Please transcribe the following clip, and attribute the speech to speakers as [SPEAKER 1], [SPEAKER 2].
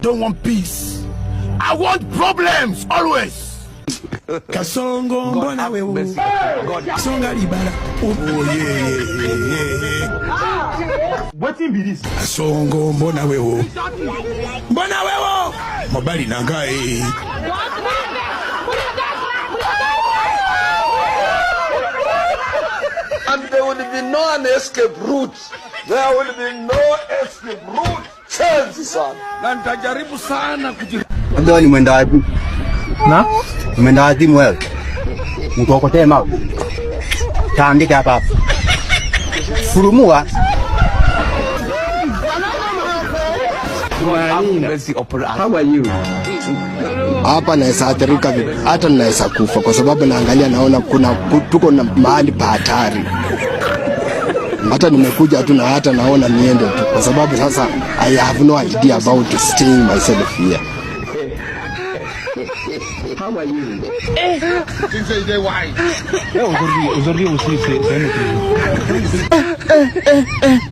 [SPEAKER 1] Don't want peace. I want problems always.
[SPEAKER 2] Kasongo mbona wewe songa libala. Oh, yeah.
[SPEAKER 3] Wetin be this?
[SPEAKER 2] Kasongo mbona wewe, mbona wewe mobali na ngai.
[SPEAKER 4] And there will be no an escape route. There will be no escape route. Chenzi sana.
[SPEAKER 1] Na nitajaribu sana kuji
[SPEAKER 5] Labda ni mwenda wazimu.
[SPEAKER 3] Na?
[SPEAKER 5] Mwenda wazimu wewe. Mkokotee mawe. Taandika hapa hapa. Furumua.
[SPEAKER 6] Hapa naweza athirika, hata naweza kufa kwa sababu naangalia, naona kuna tuko na mahali pa hatari. Hata nimekuja tu na hata naona niende tu, kwa sababu sasa I have no idea about staying myself here.
[SPEAKER 3] Aujourd'hui, aujourd'hui aussi, c'est un autre jour.